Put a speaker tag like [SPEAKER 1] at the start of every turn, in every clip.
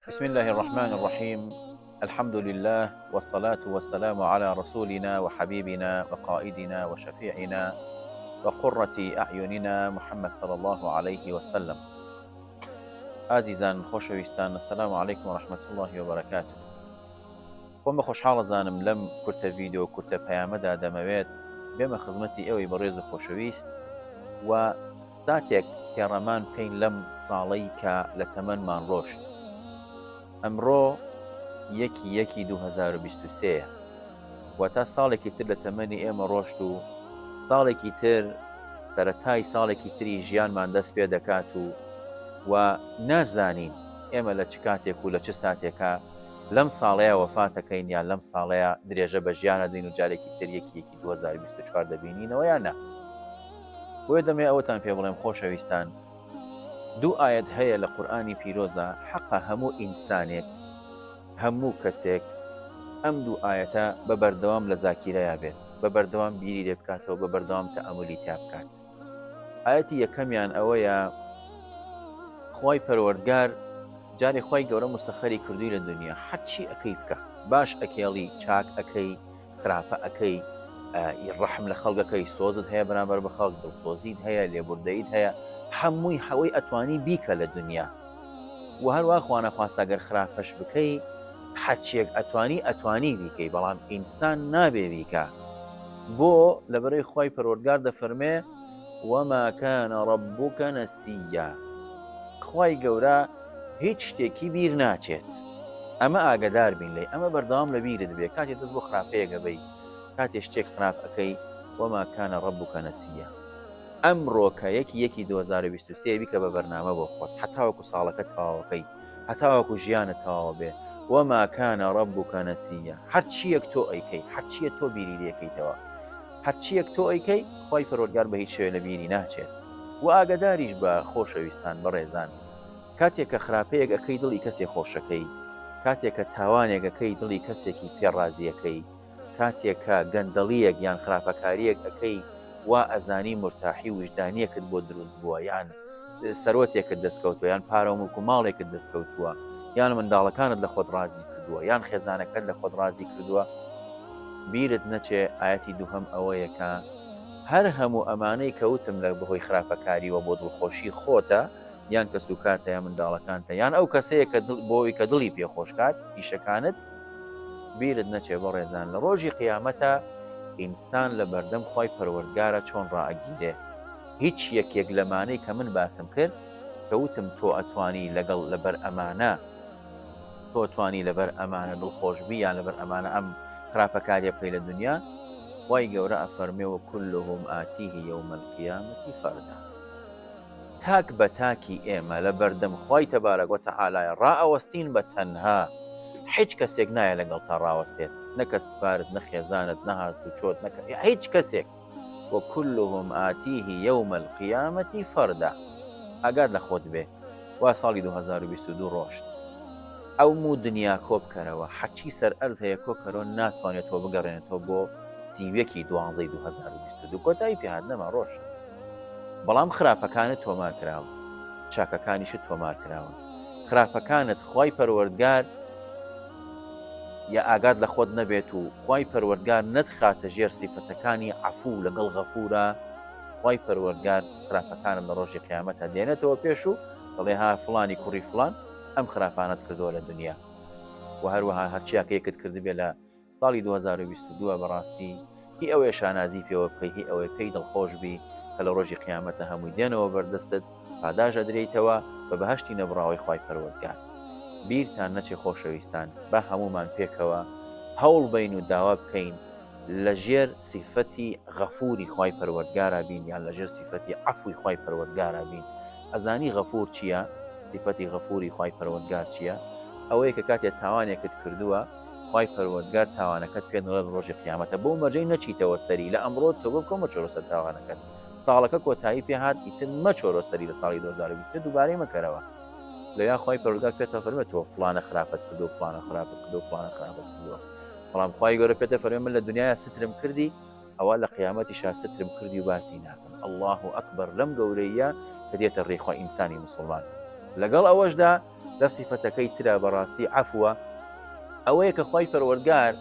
[SPEAKER 1] بسم اللە الرحمن الرحیم الحمد للە والصلاة والسلام علی رسولنا وحبیبنا وقائدنا وشفیعنا وقرة اعیننا محمد صلی اللە علیه وسلم ئازیزان خۆشەویستان السلام علیکم ورحمة اللە وبرکاته خۆم بە خۆشحاڵ ئەزانم لەم کورتە ڤیدیۆ کورتە پەیامەدا دەمەوێت بێمە خزمەتی ئێوەی بەڕێز و خۆشەویست و ساتێک تێڕامان بکەین لەم ساڵەی کە لە تەمەنمان ڕۆشت. ئەمڕۆ یەکی یەکی 2023 یە. واتا ساڵێکی تر لە تەمەنی ئێمە ڕۆشت و ساڵێکی تر سەرەتای ساڵێکی تری ژیانمان دەست پێ دەکات و و ناشزانین ئێمە لە چ کاتێک و لە چ ساتێکا لەم ساڵەیا وەفاتەکەین یان لەم ساڵەیا درێژە بە ژیان ئەدەین و جارێکی تر یەکی یەکی 2024 دەبینینەوە یان نا. بۆیە دەمەوێ ئەوەتان پێ بڵێم خۆشەویستان دوو ئایەت هەیە لە قورئانی پیرۆزا حەقە هەموو ئینسانێک هەموو کەسێک ئەم دوو ئایەتە بە بەردەوام لە زاکیرەیا بێت بە بەردەوام بیری لێ بکاتەوە بە بەردەوام تەئەمولی تیا بکات ئایەتی یەکەمیان ئەوەیە خوای پەروەردگار جارێ خوای گەورە مسەخەری کردووی لە دنیا هەرچی ئەکەی بکە باش ئەکێڵی چاک ئەکەی خراپە ئەکەی ڕەحم لە خەڵک ئەکەی سۆزت هەیە بەرامبەر بە خەڵک دڵسۆزیت هەیە لێبوردەیت هەیە هەمووی حەوەی ئەتوانی بیکە لە دنیا و هەروە خوانەخواستە گەر خراپەش بکەی هەرچیەک ئەتوانی ئەتوانی بیکەی بەڵام ئینسان نابێ بیکە بۆ لەبەرەی خوای پەروەردگار دەفەرمێ وما كان ربك نسيا خوای گەورە هیچ شتێکی بیر ناچێت ئەمە ئاگەدار بین لێی ئەمە بەردەوام لە بیرت بێ کاتێ دەست بۆ خراپەیەک ئەبەی کاتێ شتێک خراپ ئەکەی وما کان ربک نسیا ئەمڕۆکە یەکی یەکی 2023 بیکە بە بەرنامە بۆ خۆت هەتاوەکو ساڵەکە تەواوەکەی هەتاوەکو ژیانت تەواو بێ وما کان ربک نسیا هەرچیەک تۆ ئەیکەی هەرچیە تۆ بیری لێکەیتەوە هەرچیەک تۆ ئەیکەی خوای پەروەردگار بە هیچ شێوەیە لە بیری ناچێت وە ئاگەداریش بە خۆشەویستان بەڕێزان کاتێک کە خراپەیەک ئەکەی دڵی کەسێ خۆشەکەی، کاتێک کە تاوانێک ئەکەی دڵی کەسێکی پێ ڕازیەکەی، کاتێک کە گەندەڵیەک یان خراپەکاریەک ئەکەی وا ئەزانی مورتاحی ویژدانیەکت بۆ دروست بووە یان سەروەتێکت دەست کەوتوە یان پارەو موڵک و ماڵێکت دەست کەوتووە یان منداڵەکانت لە خۆت ڕازی کردووە یان خێزانەکەت لە خۆت ڕازی کردووە بیرت نەچێ ئایەتی دووهەم ئەوەیە کە هەر هەموو ئەمانەی کە وتم لە بەهۆی خراپەکاریوە بۆ دڵخۆشی خۆتە یان کەسوکارتە یان منداڵەکانتە یان ئەو کەسەیە کە بۆی کە دڵی پێ خۆش کات ئیشەکانت بیرت نەچێ بەڕێزان لە ڕۆژی قیامەتە ئینسان لە بەردەم خوای پەروەردگارە چۆن ڕائەگیرێ هیچ یەکێک لەمانەی کە من باسم کرد کە وتم تۆ ئەتوانی لەگەڵ لەبەر ئەمانە تۆ توانی لەبەر ئەمانە دڵخۆش بی یان لەبەر ئەمانە ئەم خراپەکاریە بکەی لە دنیا خوای گەورە ئەفەرمێ وکلهم آتیه یوم القیامە فردا تاک بە تاکی ئێمە لە بەردەم خوای تبارک و تعالای ڕائەوەستین بە تەنها حیچ کەسێک نایە لەگەڵتا ڕاوەستێت نە کەسوکارت نە خێزانت نە هاتوچۆت نە هیچ کەسێک وکلهم آتیه یوم القیامە فردا ئاگات لە خۆت بێ وا ساڵی 2022 ڕۆشت ئەو موو دنیا کۆ بکەرەوە حەچی سەر ئەرز هەیە کۆ کەرەوە ناتوانێت تۆ بگەڕێنێتەوە بۆ 31 دوانزەی 2022 کۆتایی پێهات نەما ڕۆشت بەڵام خراپەکانت تۆمار کراون چاکەکانیشت تۆمار کراون خراپەکانت خوای پەروەردگار یا ئاگات لە خۆت نەبێت و خوای پەروەردگار نەتخاتە ژێر سیفەتەکانی عەفو لەگەڵ غەفورا خوای پەروەردگار خراپەکانت لە ڕۆژی قیامەتا دێنێتەوە پێش و دەڵێ ها فڵانی کوڕی فڵان ئەم خراپانەت کردووە لە دنیا و هەروەها هەرچیاکەیەکت کردبێ لە ساڵی 2022 بەڕاستی هی ئەوەیە شانازی پێوە بکەی هی ئەوەیە پێی دڵخۆش بی کە لە ڕۆژی قیامەتە هەمووی دێنەوە بەردەستت پاداش ئەدرێیتەوە بە بەهەشتی نەبڕاوەی خوای پەروەردگار بیرتان نەچێ خۆشەویستان با هەموومان پێکەوە هەوڵ بەین و داوا بکەین لە ژێر سیفەتی غەفوری خوای پەروەردگارا بین یان لە ژێر سیفەتی عەفوی خوای پەروەردگارا بین ئەزانی غەفور چیە سیفەتی غەفوری خوای پەروەردگار چیە ئەوەیە کە کاتێ تاوانێکت کردووە خوای پەروەردگار تاوانەکەت پێ دەڵێت لە ڕۆژی قیامەتە بەو مەرجەی نەچیتەوە سەری لە ئەمڕۆ تۆبە بکە و مەچۆرە سەر تاوانەکەت ساڵەکە کۆتایی پێ هات ئیتر مەچۆرە سەری لە ساڵی 2023 دووبارەی مەکەرەوە لەویا خوای پەروەردگار پێت دەفەرمێت تۆ فڵانە خراپەت کردووە فڵانە خراپەت کردووە فڵانە خراپەت کردووە بەڵام خوای گەورە پێت دەفەرمێت من لە دنیایا سترم کردی ئەوە لە قیامەتیشا سترم کردی و باسی ناکەم اللە اکبر لەم گەورەییە کە دێتە ڕێی خوای ئینسانی موسڵمان. لەگەڵ ئەوەشدا لە سیفەتەکەی ترا بەڕاستی عەفوە ئەوەیە کە خوای پەروەردگار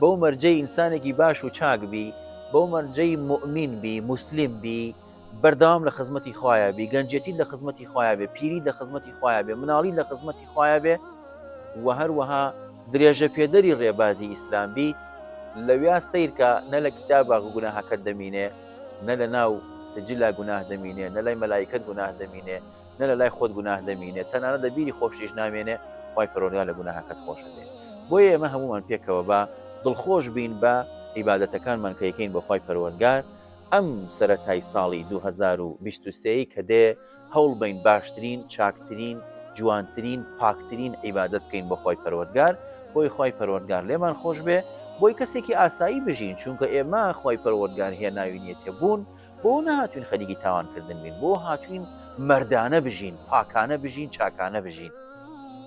[SPEAKER 1] بەو مەرجەی ئینسانێکی باش و چاک بی، بەو مەرجەی موئمین بی، موسلیم بی، بەردەوام لە خزمەتی خوایا بی، گەنجێتیت لە خزمەتی خوایا بێ، پیریت لە خزمەتی خوایا بێ، مناڵیت لە خزمەتی خوایا بێ و هەروەها درێژە پێدەری ڕێبازی ئیسلام بیت، لەویا سەیرکە نە لە کیتابا گوناهەکەت دەمینێ، نە لە ناو سجلا گوناه دەمینێ، نە لای مەلائیکەت گوناه دەمینێ، نە لە لای خۆت گوناه دەمینێ، تەنانەت لە بیری خۆشتیش نامێنێ، خوای پەروەردگار لە گوناهەکەت خۆش ئەبێ. بۆیە ئێمە هەموومان پێکەوە با دڵخۆش بین بە عیبادەتەکانمان کە ئەیکەین بۆ خوای پەروەردگار، ئەم سەرەتای ساڵی 2023 ی کە دێ هەوڵ بەین باشترین، چاکترین، جوانترین، پاکترین عیبادەت بکەین بۆ خوای پەروەردگار، بۆی خوای پەروەردگار لێمان خۆش بێ، بۆی کەسێکی ئاسایی بژین، چونکە ئێمە خوای پەروەردگار هێناوینیەتە بوون بۆ نەهاتوین خەریکی تاوان کردن بین بۆ هاتوین مەردانە بژین پاکانە بژین چاکانە بژین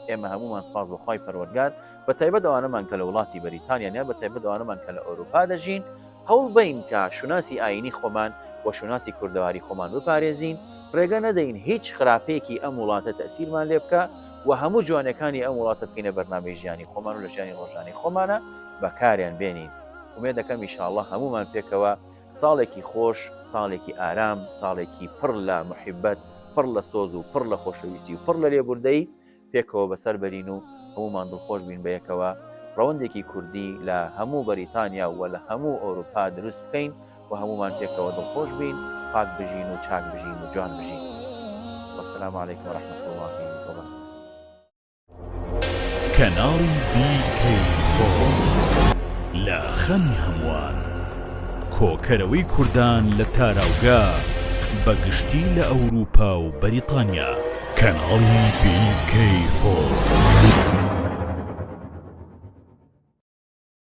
[SPEAKER 1] ئێمە هەموومان سپاس بۆ خوای پەروەردگار بە تایبەت ئەوانەمان کە لە وڵاتی بەریتانیان یان بە تایبەت ئەوانەمان کە لە ئەوروپا دەژین هەوڵ بەین کە شوناسی ئایینی خۆمان و شوناسی کوردەواری خۆمان بپارێزین ڕێگە نەدەین هیچ خراپەیەکی ئەم وڵاتە تەئسیرمان لێ بکا و هەموو جوانیەکانی ئەم وڵاتە بکەینە بەرنامەی ژیانی خۆمان و لە ژیانی ڕۆژانەی خۆمانە بەکاریان بێنین ئومێد دەکەم ئیشاڵڵا هەموومان پێکەوە ساڵێکی خۆش، ساڵێکی ئارام، ساڵێکی پڕ لە موحیبەت، پڕ لە سۆز و پڕ لە خۆشەویستی و پڕ لە لێبوردەیی پێکەوە بەسەر بەرین و هەموومان دڵخۆش بین بەیەکەوە ڕەوەندێکی کوردی لە هەموو بەریتانیا و لە هەموو ئەوروپا دروست بکەین و هەموومان پێکەوە دڵخۆش بین، پاک بژین و چاک بژین و جوان بژین. والسلام علیکم ورحمة اللە وبرکاته.
[SPEAKER 2] کەناڵی بی کەی فۆر لە خەمی هەمووان کۆکەرەوەی کوردان لە تاراوگە بە گشتی لە ئەوروپا و بەریتانیا. کەناڵی بی کەی فۆر.